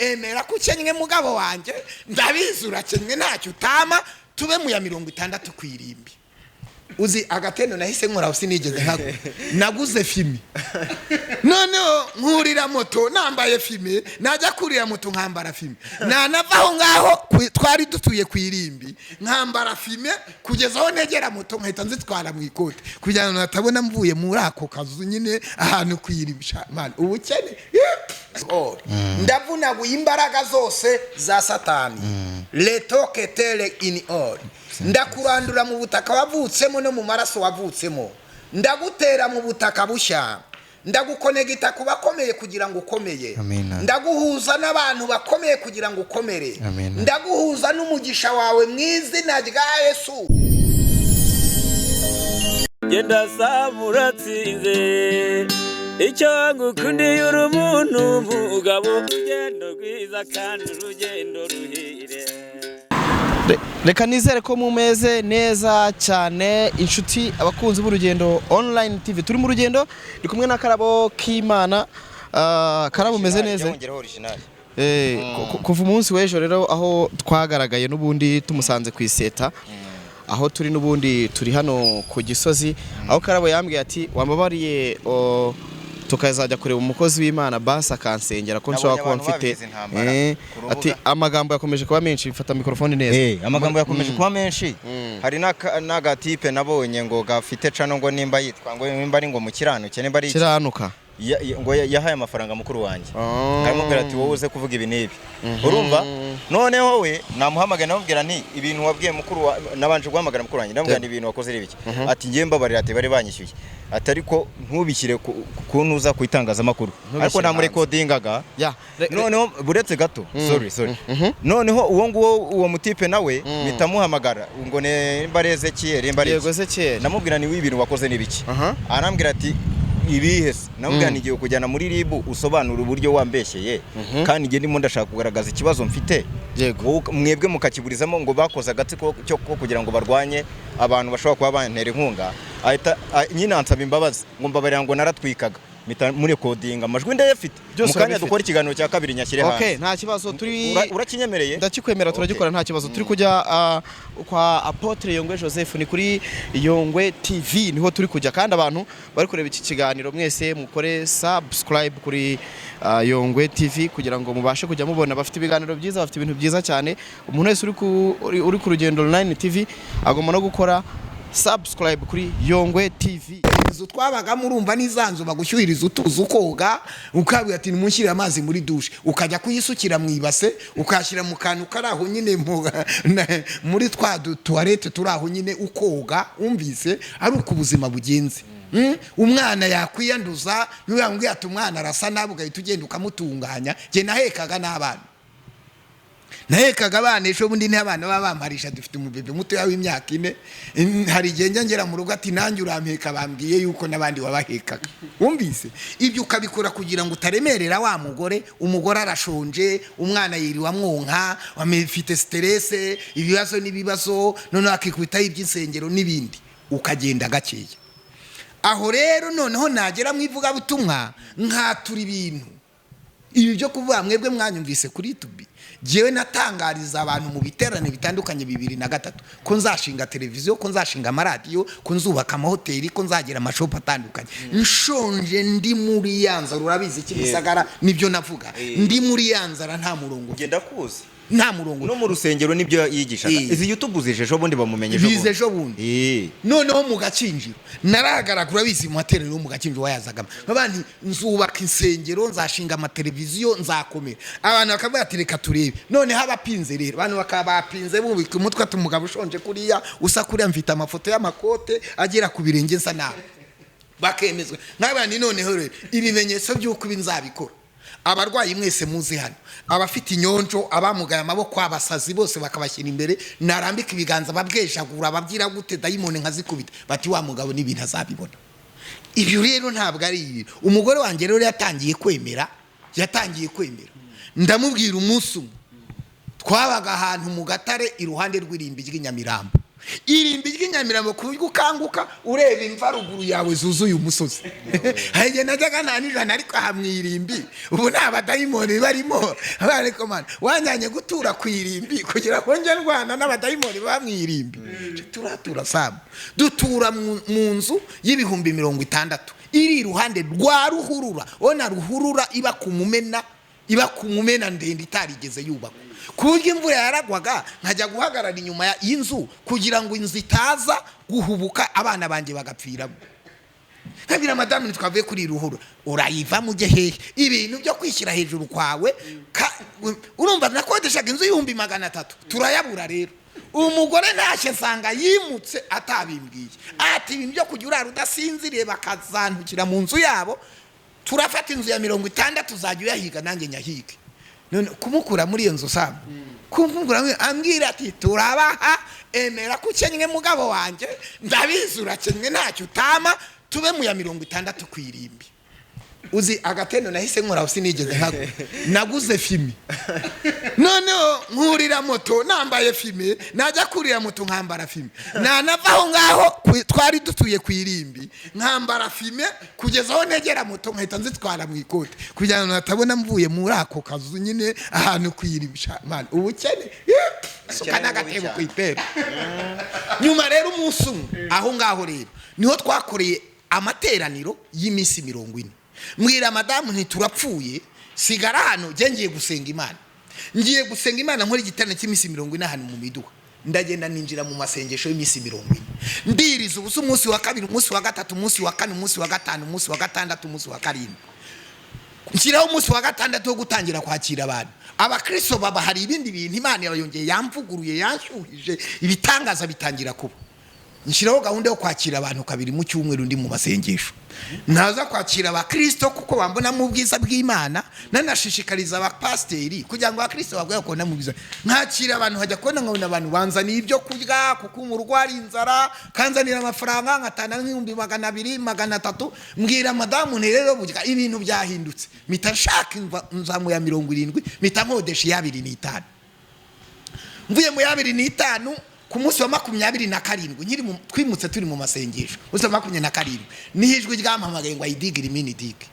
Emera ko ukennye, mugabo wanjye, ndabizi urakennye, ntacyo utama, tube mu ya 60 ku irimbi. Uzi agatendo nahise nkora? Sinigeze nkagura, naguze fumé. Noneho nkurira moto nambaye fumé, najya kurira moto nkambara fumé, nanava aho ngaho twari dutuye ku irimbi, nkambara fumé kugeza aho negera moto, nkahita nzitwara mu ikote kugira ngo natabona mvuye muri ako kazu nyine ahantu ku irimbi. Sha, man, ubukene. Yep. Ndavunaguye imbaraga zose za Satani letoketere in all. Ndakurandura mu butaka wavutsemo no mu maraso wavutsemo, ndagutera mu butaka bushya, ndagukonegita ku bakomeye kugira ngo ukomeye. Amina. Ndaguhuza n'abantu bakomeye kugira ngo ukomere. Amina. Ndaguhuza n'umugisha wawe mu izina rya Yesu. Genda saba uratsinze. Icyo ngukundiye, uri umuntu mugabo, urugendo rwiza kandi urugendo ruhire. Reka nizere ko mumeze neza cyane, inshuti, abakunzi b'Urugendo Online TV. Turi mu rugendo, ndi kumwe na Karabo k'Imana. Karabo, umeze neza? Wongeraho original. Kuva umunsi w'ejo rero aho twagaragaye n'ubundi tumusanze ku iseta, aho turi n'ubundi turi hano ku Gisozi, aho Karabo yambwiye ati: "Wambabariye tukazajya kureba umukozi w'Imana, basi akansengera ko nshobora Nabonye kuba abantu mfite." babigize intambara ku rubuga. Ati amagambo yakomeje kuba menshi. Mfata mikorofone neza. Amagambo yakomeje kuba menshi. Hari n'agatipe nabonye ngo gafite channel, ngo nimba yitwa ngo nimba ari ngo mukiranuke, nimba ari iki. Kiranuka. Ngo yahaye amafaranga mukuru wanjye, aramubwira ati: "Wowe uze kuvuga ibi n'ibi." Urumva, noneho we namuhamagaye, namubwira nti: "Ibintu wabwiye mukuru wa..." Nabanje guhamagara mukuru wanjye, ndamubwira nti: "Ibintu wakoze ari ibiki?" Ati: "Ngiye, mbabarira." Ati: "Bari banyishyuye." Ati: "Ariko ntubishyire ku ntuza ku itangazamakuru." Ntubishyire Ariko hanze. namurekodingaga. Ya, Noneho buretse gato, sorry, sorry. Noneho uwo nguwo, uwo mutipe nawe mpita muhamagara ngo nimba ari Ezekiel, nimba ari Yego, iki. Ezekiel. Namubwira ni ibintu wakoze ni biki? Arambwira ati: "Ibihe se?" Namubwira ni igiye kujyana muri RIB usobanura uburyo wambeshyeye, kandi njye ndimo ndashaka kugaragaza ikibazo mfite. Mwebwe mukakiburizamo ngo bakoze agatsiko cyo ko kugira ngo barwanye abantu bashobora kuba bantera inkunga. Ahita nyine ansaba imbabazi ngo mbabarira, ngo naratwikaga. Mpita murekodinga amajwi, ndayafite. Byose Mu kanya urabifite. dukora ikiganiro cya kabiri, nyashyire Okay, hanze. nta kibazo, turi Urakinyemereye? Ndakikwemera, turagikora, nta kibazo. Turi kujya kwa Apotre Yongwe Joseph, ni kuri Yongwe TV niho turi kujya. Kandi abantu bari kureba iki kiganiro mwese mukore subscribe kuri Yongwe TV kugira ngo mubashe kujya mubona. Bafite ibiganiro byiza, bafite ibintu byiza cyane. Umuntu wese uri ku Rugendo Online TV agomba no gukora subscribe kuri Yongwe TV. Inzu twabagamo, urumva n'izanzu bagushyuhiriza utuzi, ukoga, ukabwira ati: "Nimunshyirire amazi muri douche," ukajya kuyisukira mu ibase, ukayashyira mu kantu kari aho nyine muri twa toilette turi aho nyine, ukoga. Wumvise ari uko ubuzima bugenze. Umwana yakwiyanduza, ntuyambwiye ati: "Umwana arasa nabi," ugahita ugenda ukamutunganya. Njye nahekaga n'abana, nahekaga abana. Ejo bundi niho abana baba bamparisha, dufite umubebe mutoya w'imyaka 4. Hari igihe njya ngera mu rugo ati: "Nanjye urampeka, bambwiye yuko n'abandi wabahekaga." Wumvise, ibyo ukabikora kugira ngo utaremerera wa mugore. Umugore arashonje, umwana yiriwe amwonka, afite stress, ibibazo n'ibibazo, noneho akikubitaho iby'insengero n'ibindi, ukagenda gakeya. Aho rero noneho nagera mu ivugabutumwa nkatura ibintu ibi byo kuvuga. Mwebwe mwanyumvise kuri YouTube, jyewe natangariza abantu mu biterane bitandukanye 2003 ko nzashinga televiziyo, ko nzashinga amaradiyo, ko nzubaka amahoteli, ko nzagira amashopu atandukanye. Nshonje, ndi muri ya nzara, urabizi, Kimisagara nibyo navuga, ndi muri ya nzara, nta murongo. Ngenda kuzi. Nta murongo. No mu rusengero nibyo yigishaga. Izi YouTube zije ejo bundi, bamumenye ejo. Bize ejo bundi. Noneho mu Gakinjiro narahagaragara, urabizi, mu materaniro yo mu Gakinjiro wayazagamo abandi: "Nzubaka insengero, nzashinga amateleviziyo, nzakomera." Abantu bakavuga ati: "Reka turebe." Noneho abapinze rero, abantu bakaba bapinze, bubika umutwe ati: "Umugabo ushonje kuriya, usa kuriya, mfite amafoto y'amakote agera ku birenge, nsa nabi." Bakemezwa nk'abandi. Noneho rero ibimenyetso by'uko ibi nzabikora: abarwayi mwese muzi hano, abafite inyonjo, abamugaye amaboko, abasazi, bose bakabashyira imbere, narambika ibiganza babwejagura, ababyira gute, dayimoni nkazikubita. Bati: "Wa mugabo n'ibintu azabibona." Ibyo rero ntabwo ari ibi. Umugore wanjye rero yatangiye kwemera, yatangiye kwemera. Ndamubwira, umunsi umwe twabaga ahantu mu Gatare iruhande rw'irimbi ry'i Nyamirambo. Irimbi ry'inyamirambo ku buryo ukanguka ureba imva ruguru yawe zuzuye umusozi. Hari igihe najyaga nta nijana, ariko aha mu irimbi ubu nta badayimoni barimo. Ariko mana, wanjyanye gutura ku irimbi kugira ngo njye ndwana n'abadayimoni baba mu irimbi. Turatura, Samu, dutura mu nzu y'60,000 iri iruhande rwa ruhurura. Ubona ruhurura iba ku Mumena, iba ku Mumena ndende itarigeze yubakwa, ku buryo imvura yaragwaga nkajya guhagarara inyuma y'inzu kugira ngo inzu itaza guhubuka, abana banjye bagapfiramo. Nkabwira madamu, ntitwavuye kuri ruhurura, urayivamo ujye hehe? Ibintu byo kwishyira hejuru kwawe. Urumva nakodeshaga inzu y'300,000, turayabura. Rero umugore ntashye nsanga yimutse atabimbwiye, ati ibintu byo kujya urara udasinziriye, bakazantukira mu nzu yabo, turafata inzu ya 60, uzajya uyahiga nanjye nyahige. None kumukura muri iyo nzu, Samu, kumukura ambwira ati turabaha, emera ko ukennye mugabo wanjye, ndabizi urakennye, ntacyo utama, tube mu ya 60 ku irimbi. Uzi agatendo nahise nkora? Sinigeze nkagura, naguze fumé. Noneho nkurira moto nambaye fumé, najya kurira moto nkambara fumé, nanava aho ngaho twari dutuye ku irimbi nkambara fumé kugeza aho negera moto, nkahita nzitwara mu ikote kugira ngo natabona mvuye muri ako kazu nyine ahantu ku irimbi. Sha, man, ubukene suka Ubukene ni bubi n'agatebo cyane. ku ipera. Nyuma rero umunsi umwe aho ngaho rero niho twakoreye amateraniro y'iminsi 40. Mbwira madamu nti turapfuye, sigara hano, njye ngiye gusenga Imana, ngiye gusenga Imana, nkora igiterane cy'iminsi 40 ahantu mu miduha. Ndagenda ninjira mu masengesho y'iminsi 40, ndiriza ubusa umunsi wa kabiri, umunsi wa gatatu, umunsi wa kane, umunsi wa gatanu, umunsi wa gatandatu, umunsi wa karindwi. Nshyiraho umunsi wa gatandatu wo gutangira kwakira abantu. Abakristo baba hari ibindi bintu Imana yongeye yamvuguruye, yanshyuhije, ibitangaza bitangira kuba. Nshyiraho gahunda yo kwakira abantu kabiri mu cyumweru, ndi mu masengesho ntaza kwakira abakristo kuko bambonamo ubwiza bw'Imana. Nanashishikariza abapasiteri kugira ngo abakristo babwe bakubona mu bwiza. Nkakira abantu, hajya kubona nkabona abantu banzaniye ibyo kurya kuko mu rugo hari inzara, kanzanira amafaranga, nkatana nk'200,000, 300. Mbwira madamu nti rero burya ibintu byahindutse. Mpita nshaka inzamu ya 70, mpita nkodesha iy'abiri n'itanu. Mvuye mu y'abiri n'itanu, ku munsi wa 27 nkiri twimutse turi mu masengesho, umunsi wa 27 niho ijwi ryampamagaye ngo ayidigire imini dige.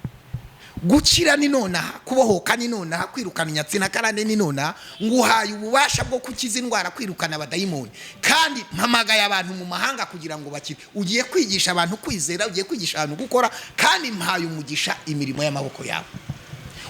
Gukira ni nonaha, kubohoka ni nonaha, kwirukana inyatsi na karande ni nonaha. Nguhaye ububasha bwo gukiza indwara, kwirukana abadayimoni, kandi mpamagaye abantu mu mahanga kugira ngo bakire. Ugiye kwigisha abantu kwizera, ugiye kwigisha abantu gukora, kandi mpaye umugisha imirimo y'amaboko yawe.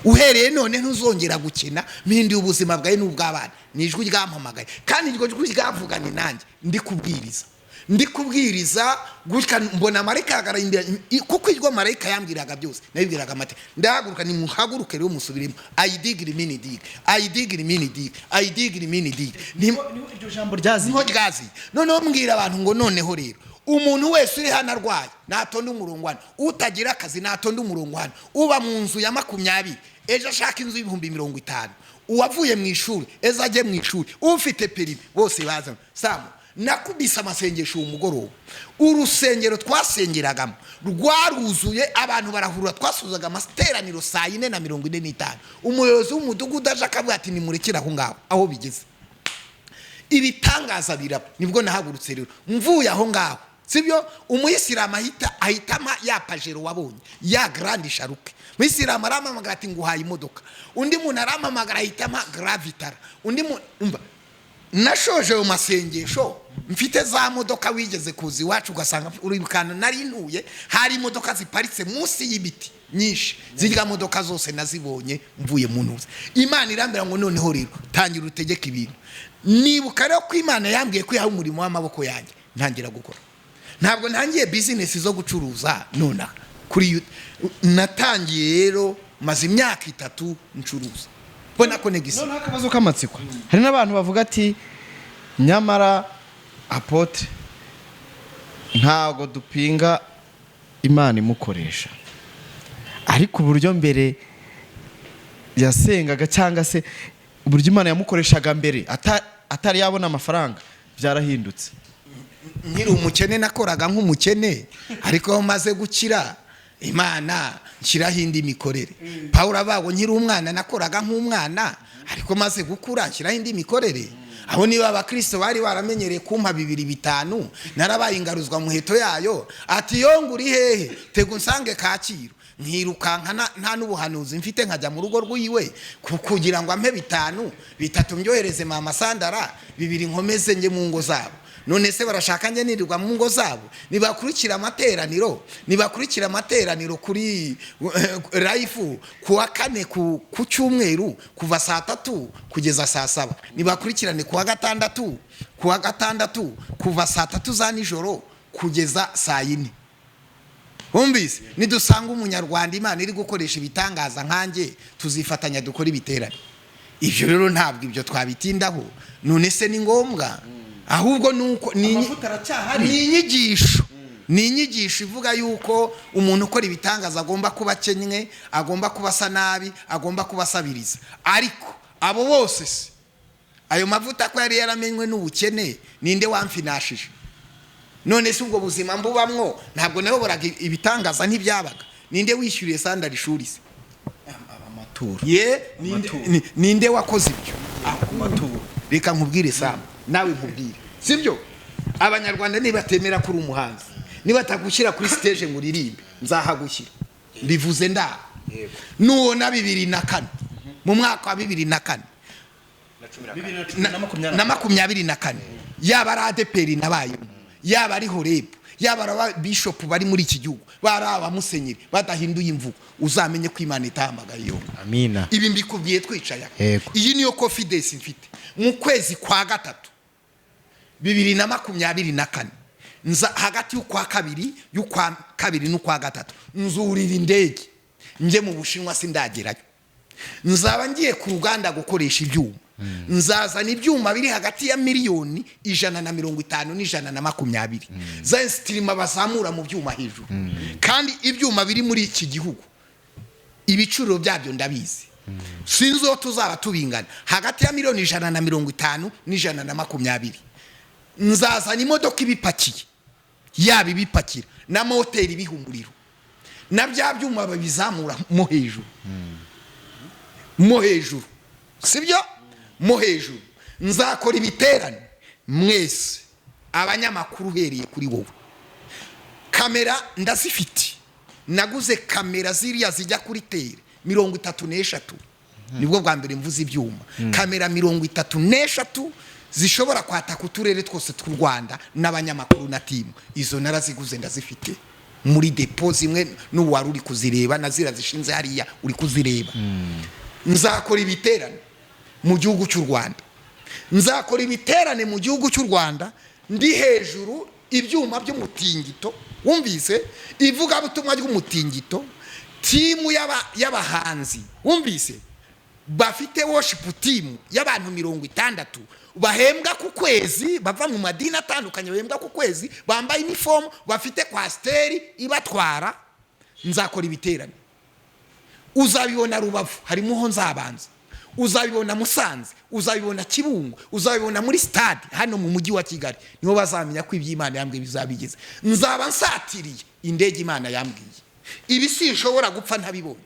Uhereye none ntuzongera gukena, mpinduye ubuzima bwawe n'ubw'abana. Ni ijwi ryampamagaye, kandi iryo jwi ryavuganye nanjye ndi kubwiriza, ndi kubwiriza gutya, mbona marayika ahagarara imbere, kuko iryo marayika yambwiraga byose nabibwiraga amate. Ndahaguruka, nimuhaguruke rero musubiremo ayidigiri mini digi, ayidigiri mini digi, ayidigiri mini digi. Iryo jambo ryaziye. Niho ryaziye. Noneho mbwira abantu ngo noneho rero umuntu wese uri hano arwaye natonde umurongo hano, utagira akazi natonde umurongo hano, uba mu nzu ya 20 ejo ashaka inzu y'50,000, uwavuye mu ishuri ejo ajye mu ishuri, ufite permis bose baza. Samu, nakubise amasengesho uwo mugoroba, urusengero twasengeragamo rwaruzuye, abantu barahurura. Twasuzaga amateraniro saa 4:45, umuyobozi w'umudugudu aje akavuga ati nimurekere aho ngaho, aho bigeze ibitangaza biraba. Nibwo nahagurutse rero mvuye aho ngaho, sibyo? Umuyisilamu ahita ahitama ya Pajero wabonye, ya Grand Cherokee. Umuyisilamu arampamagara ati nguhaye imodoka. Undi muntu arampamagara ahitama Grand Vitara. Undi muntu, umva, nashoje ayo masengesho mfite za modoka wigeze kuza iwacu ugasanga uribukana nari ntuye, hari imodoka ziparitse munsi y'ibiti nyinshi. Zirya modoka zose nazibonye mvuye mu ntuza. Imana irambwira ngo noneho rero tangira utegeke ibintu. Nibuka rero ko Imana yambwiye ko yaha umurimo w'amaboko yanjye, ntangira gukora. Ntabwo ntangiye bizinesi zo gucuruza nonaha kuri natangiye rero maze imyaka 3 ncuruza, mbona connexion. Noneho akabazo k'amatsiko, hari n'abantu bavuga ati nyamara apôtre ntabwo dupinga Imana imukoresha, ariko uburyo mbere yasengaga cyangwa se uburyo Imana yamukoreshaga mbere atari yabona amafaranga byarahindutse. Nkiri umukene nakoraga nk'umukene, ariko aho maze gukira Imana nshyiraho indi mikorere. Paul abago nkiri umwana nakoraga nk'umwana, ariko maze gukura nshyiraho indi mikorere. Aho niba abakristo bari baramenyereye kumpa bibiri bitanu, narabaye ingaruzwa muheto yayo. Ati: "Yonga, uri hehe? Tega unsange Kacyiru." Nkirukanka nta n'ubuhanuzi mfite, nkajya mu rugo rw'iwe kugira ngo ampe bitanu, bitatu mbyohereze mama Sandara, bibiri nkomeze njye mu ngo zabo. None se barashaka njye nirirwa mu ngo zabo? Nibakurikira amateraniro, nibakurikira amateraniro kuri live ku wa kane, ku cyumweru, kuva saa 3 kugeza saa 7. Nibakurikirane ku wa gatandatu, ku wa gatandatu kuva saa 3 za nijoro kugeza saa 4. Wumvise? Nidusanga umunyarwanda Imana iri gukoresha ibitangaza nkanjye, tuzifatanya dukora ibiterane. Ibyo rero ntabwo ibyo twabitindaho. None se ni ngombwa? Ahubwo nuko ni Amavuta aracyahari. Ni inyigisho, ni inyigisho ivuga yuko umuntu ukora ibitangaza agomba kuba akennye, agomba kuba asa nabi, agomba kuba asabiriza. Ariko abo bose se, ayo mavuta ko yari yaramenywe n'ubukene, ninde wamfinashije? None se ubwo buzima mbubamwo, ntabwo nayoboraga ibitangaza? Ntibyabaga? Ninde wishyuriye Sandari ishuri se? Amaturo. Ye, ninde wakoze ibyo? Amaturo. Reka nkubwire, Sam, nawe nkubwire, sibyo? Abanyarwanda nibatemera kuri umuhanzi, nibatagushyira kuri stage ngo uririmbe, nzahagushyira. Mbivuze ndaha. Nubona 2004, mu mwaka wa 2004 na 24, yaba ari ADEPR nabayemo, yaba ari Horebu, yaba ari ababishopu bari muri iki gihugu, bari abamusenyeri, badahinduye imvugo, uzamenye ko Imana itahamagaye iyo. Amina. Ibi mbikubwiye twicaye aha. Iyi niyo confidence mfite. Mu kwezi kwa gatatu 2024, nza hagati y'ukwa kabiri, y'ukwa kabiri n'ukwa gatatu, nzurira indege njye mu Bushinwa. Sindagerayo. Nzaba ngiye ku ruganda gukoresha ibyuma. Nzazana ibyuma biri hagati ya miliyoni 150 n'120, za instrument bazamura mu byuma hejuru. Kandi ibyuma biri muri iki gihugu, ibiciro byabyo ndabizi, sinzi uwo tuzaba tubingana, hagati ya miliyoni 150 n'120. Nzazana imodoka ibipakiye, yaba ibipakira na moteri ibiha umuriro, na bya byuma babizamura mo hejuru, mo hejuru, sibyo? Mo hejuru. Nzakora ibiterane. Mwese abanyamakuru, uhereye kuri wowe, kamera ndazifite. Naguze kamera ziriya zijya kuri tere 33. Nibwo bwa mbere mvuze ibyuma. Kamera 33 zishobora kwataka uturere twose tw'u Rwanda n'abanyamakuru na team, izo naraziguze, ndazifite muri dépôt. Zimwe n'ubu wari uri kuzireba, na ziriya zishinze hariya uri kuzireba. Nzakora ibiterane mu gihugu cy'u Rwanda, nzakora ibiterane mu gihugu cy'u Rwanda ndi hejuru, ibyuma by'umutingito. Wumvise? Ivugabutumwa ry'umutingito, team y'abahanzi, wumvise, bafite worship team y'abantu 60 bahembwa ku kwezi, bava mu madini atandukanye, bahembwa ku kwezi, bambaye uniform, bafite coaster ibatwara. Nzakora ibiterane, uzabibona Rubavu, harimo ho nzabanza, uzabibona Musanze, uzabibona Kibungo, uzabibona muri stade hano mu mujyi wa Kigali. Niho bazamenya ko iby'Imana yambwiye bizabigeze. Nzaba nsatiriye indege Imana yambwiye. Ibi sinshobora gupfa ntabibonye.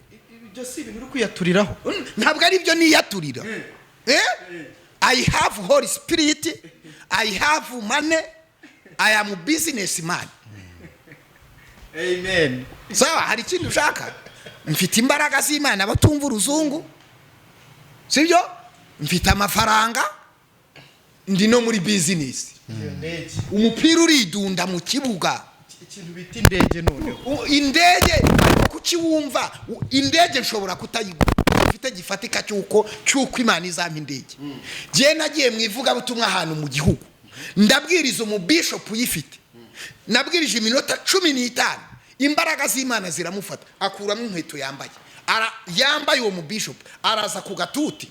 Ibyo si ibintu uri kwiyaturiraho? Ntabwo ari byo niyaturira. Eh? I have Holy Spirit, I have money, I am business man. Amen. Sawa, hari ikindi ushaka? Mfite imbaraga z'Imana, batumva uruzungu, sibyo? Mfite amafaranga, ndi no muri business. Iyo ndege. Umupira uridunda mu kibuga. Ikintu bita indege noneho. Indege kuki wumva indege nshobora kutayigura? Mfite gifatika cy'uko Imana izampa indege. Njye nagiye mu ivugabutumwa ahantu mu gihugu, ndabwiriza, umubishopu uyifite, nabwirije iminota 15, imbaraga z'Imana ziramufata, akuramo inkweto yambaye. Yambaye, uwo mubishopu araza ku gatuti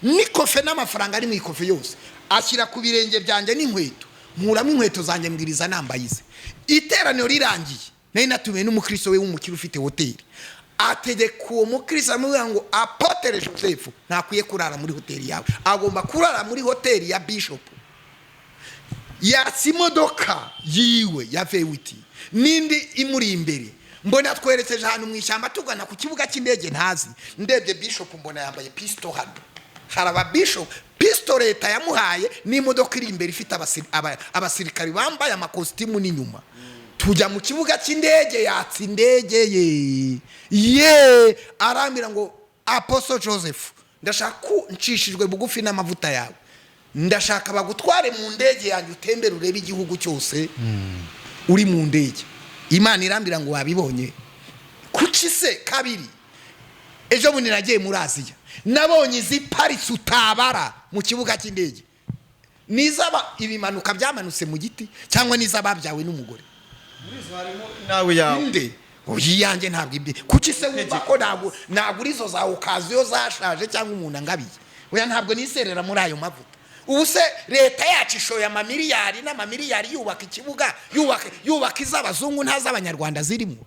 n'ikofe n'amafaranga ari mu ikofe yose, ashyira ku birenge byanjye n'inkweto. Nkuramo inkweto zanjye, mbwiriza nambaye ize. Iteraniro rirangiye, nari natumiwe n'umukristo we w'umukire ufite hoteli. Ategeka uwo mukristo, amubwira ngo: "Apôtre Joseph ntakwiye kurara muri hoteli yawe, agomba kurara muri hoteli ya bishop." Yatsa imodoka yiwe ya V8 n'indi imuri imbere, mbona twerekeje ahantu mu ishyamba, tugana ku kibuga cy'indege ntazi. Ndebye bishop, mbona yambaye pisito hano. Hari ababishopu, pisito leta yamuhaye n'imodoka iri imbere ifite abasirikari bambaye amakositimu n'inyuma. Tujya mu kibuga cy'indege, yatsa indege ye ye, arambwira ngo: "Apostle Joseph, ndashaka ko ncishijwe bugufi n'amavuta yawe, ndashaka bagutware mu ndege yanjye, utembere urebe igihugu cyose uri mu ndege." Imana irambwira ngo: "Wabibonye kuki se?" Kabiri, ejo bundi nagiye muri Aziya, nabonye iziparitse utabara mu kibuga cy'indege. Nizaba ibimanuka byamanutse mu giti cyangwa n'iz'ababyawe n'umugore. Nawe yawe. Inde? Oya, iyanjye ntabwo ibye. Kuki se wumva ko ntabwo nagura izo za occasion zashaje cyangwa umuntu angabiye? Oya, ntabwo niserera muri ayo mavuta. Ubu se leta yacu ishoye amamiliyari n'amamiliyari yubaka ikibuga, yubaka iz'abazungu, nta z'Abanyarwanda zirimo,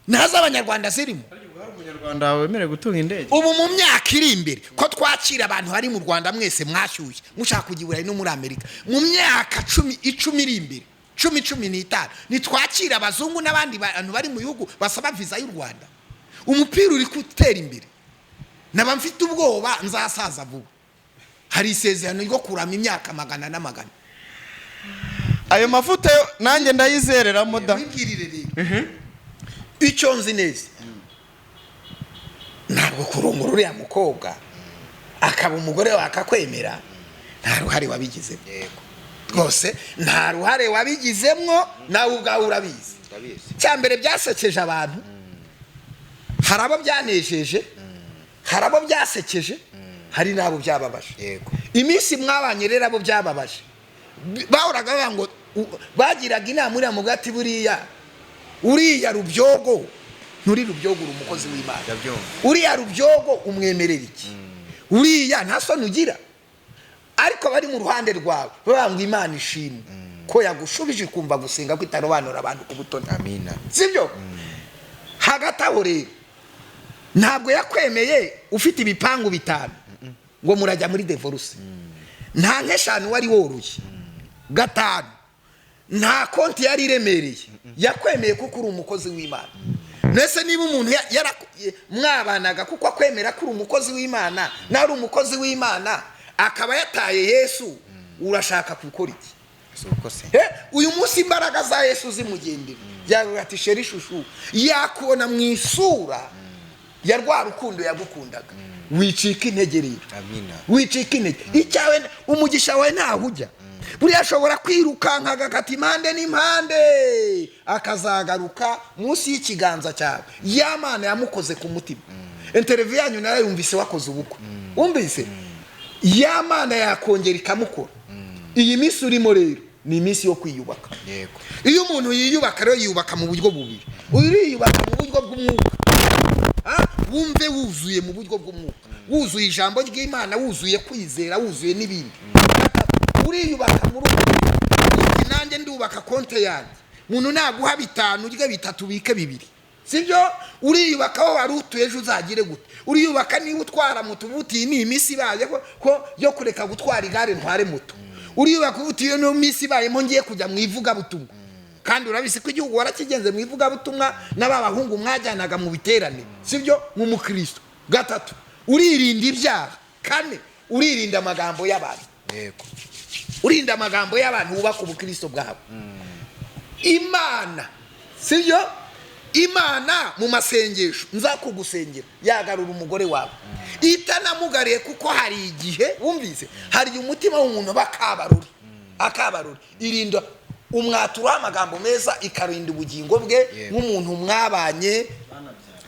nta z'Abanyarwanda zirimo. Hari Umunyarwanda wemerewe gutunga indege? Ubu mu myaka iri imbere, ko twakira abantu bari mu Rwanda, mwese mwashyushye mushaka kujya i Burayi no muri Amerika, mu myaka 10, 10 iri imbere, 10, 15, nitwakira abazungu n'abandi bantu bari mu bihugu basaba viza y'u Rwanda. Umupira uri gutera imbere. Naba mfite ubwoba nzasaza vuba. Hari isezerano ryo kurama imyaka magana n'amagana. Ayo mavuta yo nanjye ndayizereramo da. Wibwirire rero, icyo nzi neza, ntabwo kurongora uriya mukobwa akaba umugore wawe akakwemera, nta ruhare wabigizemo. Rwose nta ruhare wabigizemo, nawe ubwawe urabizi. Ndabizi. Cya mbere, byasekeje abantu, hari abo byanejeje, hari abo byasekeje, hari n'abo byababaje. Iminsi mwabanye rero, abo byababaje bahoraga bavuga ngo bagiraga inama uriya mugati, buriya uriya rubyogo, nturi rubyogo, uri umukozi w'Imana. Ndabyumva. Uriya rubyogo umwemerera iki? Uriya nta soni ugira? Ariko bari mu ruhande rwawe bavuga ngo: "Imana ishimwe ko yagushubije ikumva gusenga, ko itarobanura abantu ku butoni." Amina. Sibyo? Hagati aho rero, ntabwo yakwemeye ufite ibipangu bitanu ngo murajya muri divorce. Nta nk'eshanu wari woroye, gatanu, nta konti yari iremereye. Yakwemeye kuko uri umukozi w'Imana. Mbese niba umuntu mwabanaga kuko akwemera ko uri umukozi w'Imana, nawe uri umukozi w'Imana, akaba yataye Yesu, urashaka gukora iki? Si uko se? Uyu munsi imbaraga za Yesu zimugendera, yavuga ati: "Chéri chouchou," yakubona mu isura ya rwa rukundo yagukundaga. Wicika intege rero. Amina. Wicika intege. Icyawe, umugisha wawe ntaho ujya. Buriya ashobora kwirukanka agakata impande n'impande, akazagaruka munsi y'ikiganza cyawe. Ya Mana yamukoze ku mutima. Interview yanyu narayumvise, wakoze ubukwe, wumvise ya Mana yakongera ikamukora. Iyi minsi urimo rero ni iminsi yo kwiyubaka. Iyo umuntu yiyubaka rero, yiyubaka mu buryo bubiri. Uriyubaka mu buryo bw'umwuka. Wumve wuzuye mu buryo bw'umwuka, wuzuye ijambo ry'Imana, wuzuye kwizera, wuzuye n'ibindi. Uriyubaka muri ubu uti: "Nanjye ndubaka konte yanjye." Muntu naguha bitanu, urye bitatu, ubike bibiri, sibyo? Uriyubaka aho wari utuye, ejo uzagire gute? Uriyubaka niba utwara moto, uba uti: "Ni iminsi ibayeho ko yo kureka gutwara igare, ntware moto." Uriyubaka uba uti: "Iyo niyo minsi ibayemo ngiye kujya mu ivugabutumwa." Kandi urabizi ko igihugu warakigenze mu ivugabutumwa n'aba bahungu mwajyanaga mu biterane, sibyo? Nk'umukristo. Gatatu, uririnda ibyaha. Kane, uririnda amagambo y'abantu. Urinda amagambo y'abantu, wubaka ubukristo bwawe. Imana, sibyo? Imana mu masengesho nzakugusengera, yagarura umugore wawe itanamugariye, kuko hari igihe wumvise, hari igihe umutima w'umuntu aba akabaruri akabaruri. Irinda umwaturo w'amagambo meza, ikarinda ubugingo bwe. Nk'umuntu mwabanye,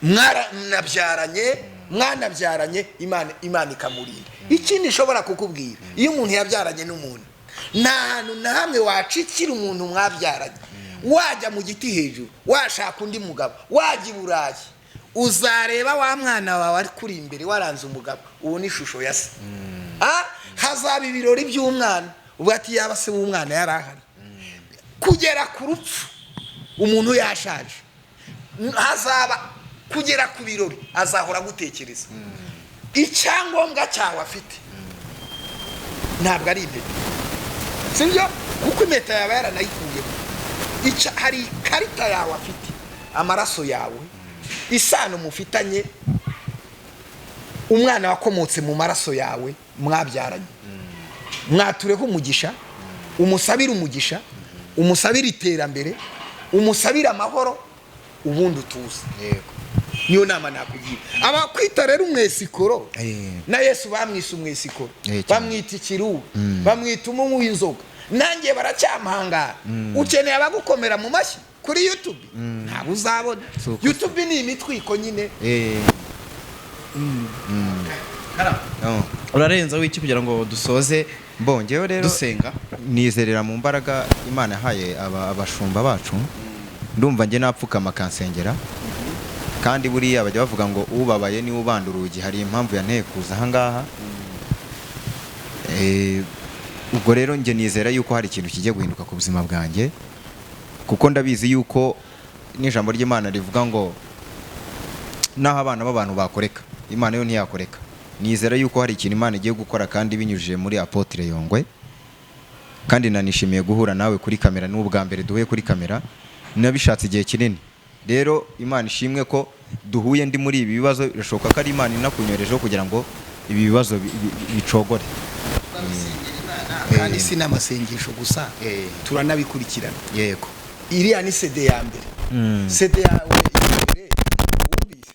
mwaranabyaranye, mwanabyaranye, Imana ikamurinda. Ikindi ishobora kukubwira, iyo umuntu yabyaranye n'umuntu, nta hantu na hamwe wacikira umuntu mwabyaranye. Wajya mu giti hejuru, washaka undi mugabo, wajya i Burayi, uzareba wa mwana wawe ari kuri imbere waranze umugabo, uwo ni ishusho ya se. Hazaba ibirori by'umwana, ubwo ati: "Yaba se w'umwana yari ahari." Kugera ku rupfu, umuntu yashaje, hazaba kugera ku birori, azahora agutekereza. Icyangombwa cyawe afite ntabwo ari impeta, sibyo? Kuko impeta yaba yaranayikuyemo. Hari ikarita yawe afite, amaraso yawe, isano mufitanye. Umwana wakomotse mu maraso yawe mwabyaranye, mwatureho umugisha, umusabire umugisha, umusabire iterambere, umusabire amahoro, ubundi utuze. Yego. Niyo nama nakugira. Abakwita rero umwesikoro, na Yesu bamwise umwesikoro, Cyane. bamwita ikiruba, bamwita umunywi w'inzoga, nanjye baracyampangara. Ukeneye abagukomera mu mashyi kuri YouTube, ntabwo uzabona. Si uko. YouTube ni imitwiko nyine. Oh. Urarenza wiki kugira ngo dusoze Bon, njyewe rero dusenga. nizerera mu mbaraga Imana yahaye abashumba bacu. Ndumva njye napfukama akansengera, kandi buriya bajya bavuga ngo ubabaye niwe ubanda urugi. Hari impamvu yanteye kuza ahangaha. Ubwo rero njye nizera yuko hari ikintu kigiye guhinduka ku buzima bwanjye, kuko ndabizi yuko n'ijambo ry'Imana rivuga ngo naho abana b'abantu bakoreka, Imana yo ntiyakoreka. Nizera yuko hari ikintu Imana igiye gukora, kandi binyujije muri Apotre Yongwe. Kandi nanishimiye guhura nawe kuri kamera, ni ubwa mbere duhuye kuri kamera, nabishatse igihe kinini. Rero Imana ishimwe ko duhuye ndi muri ibi bibazo. Birashoboka ko ari Imana inakunyorejeho kugira ngo ibi bibazo bicogore. Kandi si n'amasengesho gusa, turanabikurikirana. Yego. Iriya ni CD ya mbere, CD yawe ya mbere wumvise.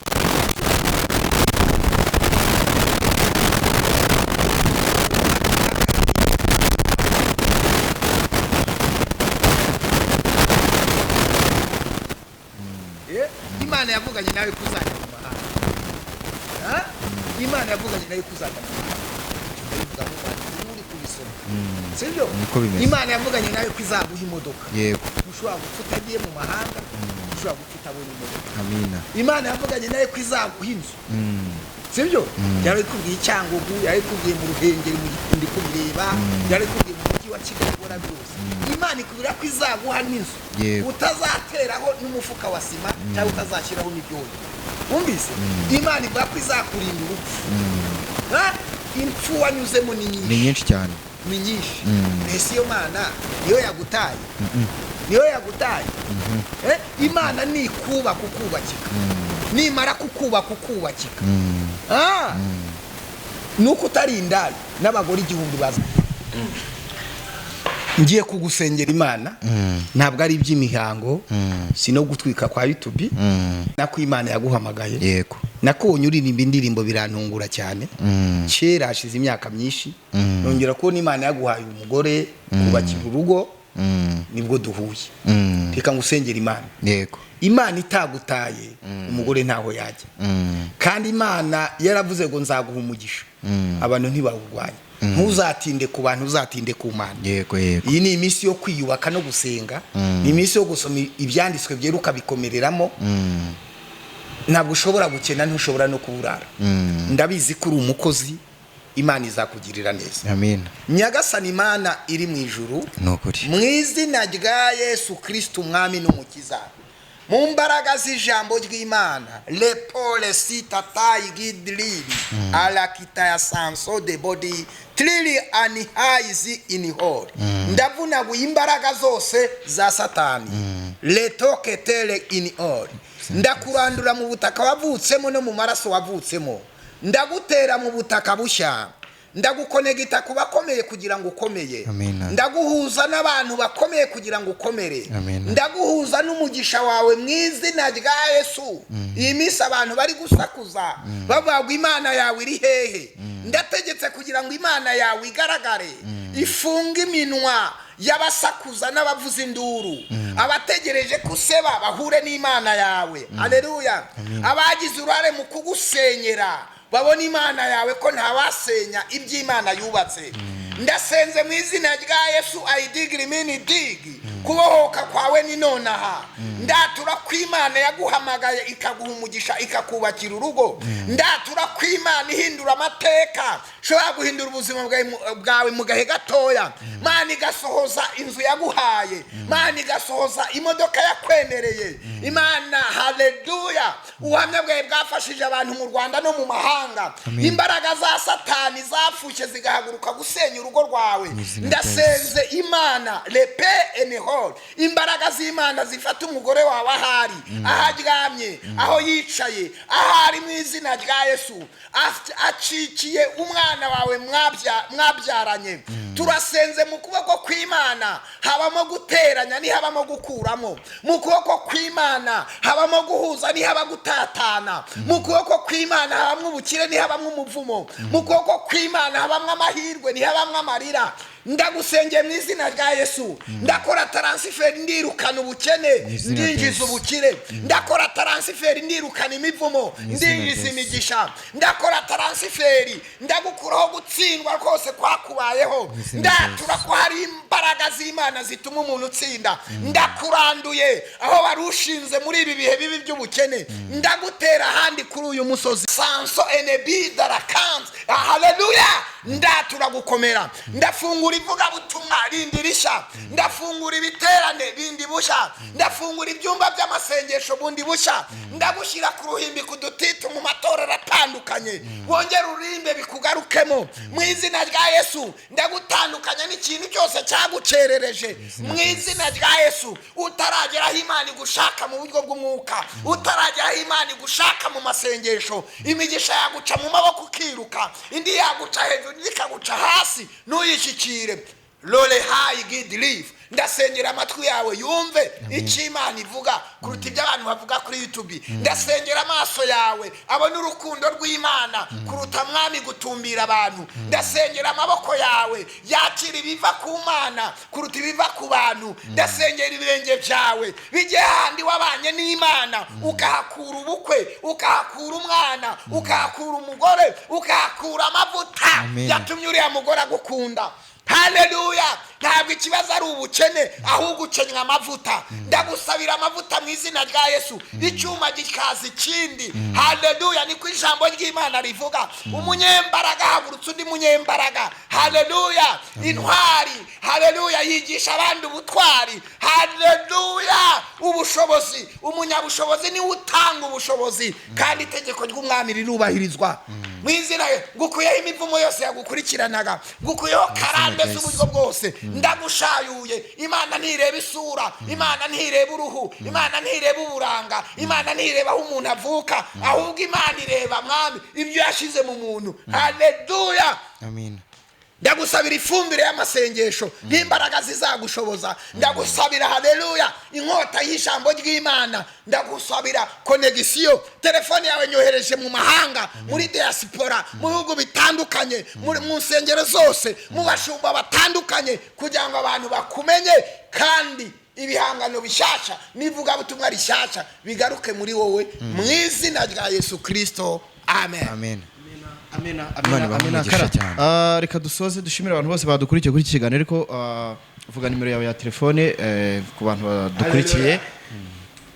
Imana yavuganye nawe kuzajya mu mahanga. Ha? Imana yavuganye nawe kuzajya mu mahanga. Ndabivuga nk'umwanditsi uri kubisoma, sibyo? Niko bimeze. Imana yavuganye nawe ko izaguha imodoka. Yego. Ushobora gupfa utagiye mu mahanga, ushobora gupfa utabonye imodoka. Amina. Imana yavuganye nawe ko izaguha inzu, sibyo? Yarabikubwiye i Cyangugu, yarabikubwiye mu Ruhengeri, mu Gikundi kubireba, yarabikubwiye mu mujyi wa Kigali, ubona byose. Imana ikubwira ko izaguha n'inzu Yego. utazateraho n'umufuka wa sima cyangwa utazashyiraho n'ibyondo. Wumvise? Imana ivuga ko izakurinda urupfu. Ha? Impfu wanyuzemo ni Ni nyinshi. nyinshi cyane. Ni nyinshi. Mbese iyo Mana niyo yagutaye? Niyo yagutaye? Imana nikubaka ukubakika, nimara kukubaka ukubakika, nuko utari indaya n'abagore 1000 baza. Ngiye kugusengera Imana, ntabwo ari iby'imihango, si no gutwika kwa YouTube, nako Imana yaguhamagaye. Yego. Nakubonye uririmba indirimbo birantungura cyane. Kera hashize imyaka myinshi, nongera kubona Imana yaguhaye umugore, kubakira urugo, nibwo duhuye. Reka ngusengera Imana. Yego. Imana itagutaye, umugore ntaho yajya. Kandi Imana yaravuze ngo nzaguha umugisha, abantu ntibawurwanya. Ntuzatinde ku bantu, uzatinde ku Mana. Yego, yego. Iyi ni iminsi yo kwiyubaka no gusenga, ni iminsi yo gusoma ibyanditswe byera ukabikomereramo. Ntabwo ushobora gukena, ntushobora no kuburara. Ndabizi ko uri umukozi, Imana izakugirira neza. Amina. Nyagasani Imana iri mu ijuru, Ni ukuri. mu izina rya Yesu Kristo umwami n'umukiza, mu mbaraga z'ijambo ry'Imana, lepole sitatayi gidriri arakita ya sanso de body triri anihayizi inihori, ndavunaguye imbaraga zose za Satani, letoketere inihori. Ndakurandura mu butaka wavutsemo no mu maraso wavutsemo, ndagutera mu butaka bushya, ndagukonegita ku bakomeye kugira ngo ukomeye. Amina. Ndaguhuza n'abantu bakomeye kugira ngo ukomere. Amina. Ndaguhuza n'umugisha wawe mu izina rya Yesu. Iyi minsi abantu bari gusakuza bavuga ngo Imana yawe iri hehe? Ndategetse kugira ngo Imana yawe igaragare, ifunge iminwa y'abasakuza n'abavuza induru. Abategereje kuseba bahure n'Imana yawe. Aleluya. Abagize uruhare mu kugusenyera babona Imana yawe, ko ntawasenya iby'Imana yubatse. Ndasenze mu izina rya Yesu, ayidigiri mini digi, kubohoka kwawe ni nonaha. Ndatura ko Imana yaguhamagaye, ikaguha umugisha, ikakubakira urugo. Ndatura ko Imana ihindura amateka, ishobora guhindura ubuzima bwawe mu gahe gatoya. Mana igasohoza inzu yaguhaye, Mana igasohoza imodoka yakwemereye. Imana, haleluya. Ubuhamya bwawe bwafashije abantu mu Rwanda no mu mahanga. Imbaraga za Satani zapfuye. Zafushye zigahaguruka gusenya urugo rwawe, Mu izina rya ndasenze Imana lepe enehol, imbaraga z'Imana zifata umugore wawe ahari, aho aryamye, aho yicaye, ahari, mu izina rya Yesu. Acikiye umwana wawe mwabyaranye, turasenze. Mu kuboko kw'Imana habamo guteranya, ntihabamo gukuramo. Mu kuboko kw'Imana habamo guhuza, ntihaba gutatana. Mu kuboko kw'Imana habamo ubukire, ntihabamo umuvumo. Mu kuboko kw'Imana habamo amahirwe, ntihabamo amarira. Ndagusengeye mu izina rya Yesu. Ndakora transfer, ndirukana ubukene, Mu izina rya ndinjiza Yesu. ubukire. Ndakora transfer, ndirukana imivumo, Mu izina rya ndinjiza Yesu. imigisha. Ndakora transfer, ndagukuraho gutsindwa rwose kwakubayeho. Izina rya Ndatura ko hari imbaraga z'Imana zituma umuntu utsinda. Ndakuranduye aho wari ushinze muri ibi bihe bibi by'ubukene, ndagutera ahandi kuri uyu musozi sanso enebi darakanze. Haleluya! Ndatura gukomera. Ndafungura ivugabutumwa rindi rishya, ndafungura ibiterane bindi bushya, ndafungura ibyumba by'amasengesho bundi bushya. Ndagushyira ku ruhimbi, ku dutitu, mu matorero atandukanye, wongere urimbe bikugarukemo mu izina rya Yesu. Ndagutandukanya n'ikintu cyose cyagucerereje mu izina rya Yesu. Utaragera aho Imana igushaka mu buryo bw'umwuka, utaragera aho Imana igushaka mu masengesho, imigisha yaguca mu maboko ukiruka, indi yaguca hejuru, indi ikaguca hasi ntuyishyikire. Lore hayi gidi live. Ndasengera amatwi yawe yumve icyo Imana ivuga kuruta ibyo abantu bavuga kuri YouTube. Ndasengera amaso yawe abone urukundo rw'Imana kuruta, mwami, gutumbira abantu. Ndasengera amaboko yawe yakira ibiva ku Mana kuruta ibiva ku bantu. Ndasengera ibirenge byawe bijye handi wabanye n'Imana, ukahakura ubukwe, ukahakura umwana, ukahakura umugore, ukahakura amavuta Amen. yatumye uriya mugore agukunda. Haleluya! Ntabwo ikibazo ari ubukene, ahubwo ukennye amavuta. Ndagusabira amavuta mu izina rya Yesu, icyuma gikaza ikindi. Haleluya! Niko ijambo ry'Imana rivuga: umunyembaraga ahagurutse undi munyembaraga. Haleluya! Intwari, haleluya, yigisha abandi ubutwari. Haleluya! Ubushobozi, umunyabushobozi niwe utanga ubushobozi, kandi itegeko ry'umwami rirubahirizwa mu izina. Ngukuyeho imivumo yose yagukurikiranaga, ngukuyeho karande rya z'uburyo bwose, ndagushayuye. Imana ntireba isura, Imana ntireba uruhu, Imana ntireba uburanga, Imana ntireba aho umuntu avuka, ahubwo Imana ireba, mwami, ibyo yashyize mu muntu. Haleluya! Amen. Ndagusabira ifumbire y'amasengesho n'imbaraga zizagushoboza. Ndagusabira, haleluya, inkota y'ijambo ry'Imana. Ndagusabira connexion, telefone yawe nyohereje mu mahanga, muri diaspora, mu bihugu bitandukanye, mu nsengero zose, mu bashumba batandukanye, kugira ngo abantu bakumenye, kandi ibihangano bishyashya n'ivugabutumwa rishyashya bigaruke muri wowe mu izina rya Yesu Kirisito. Amen. Amen. Amena. Imana Amena. ibahe Amena. umugisha Kara. cyane. Reka dusoze dushimire abantu bose badukurikiye kuri iki kiganiro, ariko vuga nimero yawe ya telefone ku bantu badukurikiye. Ni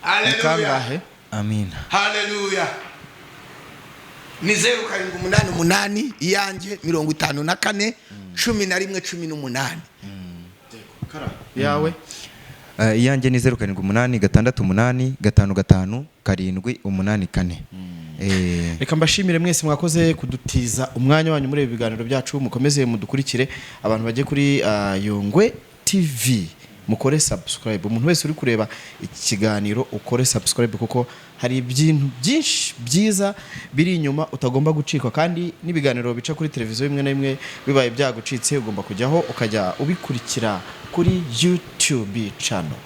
Haleluya. kangahe? Amen. Haleluya! Ni 0788 iyanjye, 54 11 18. Kara, yawe? Iyanjye ni 0786855784. Reka mbashimire mwese mwakoze kudutiza umwanya wanyu muri ibi biganiro byacu. Mukomeze mudukurikire. Abantu bajye kuri Yongwe TV, mukore subscribe. Umuntu wese uri kureba iki kiganiro, ukore subscribe, kuko hari ibintu byinshi byiza biri inyuma utagomba gucikwa, kandi n'ibiganiro bica kuri televiziyo bimwe na bimwe bibaye byagucitse, ugomba kujyaho ukajya ubikurikira kuri YouTube channel.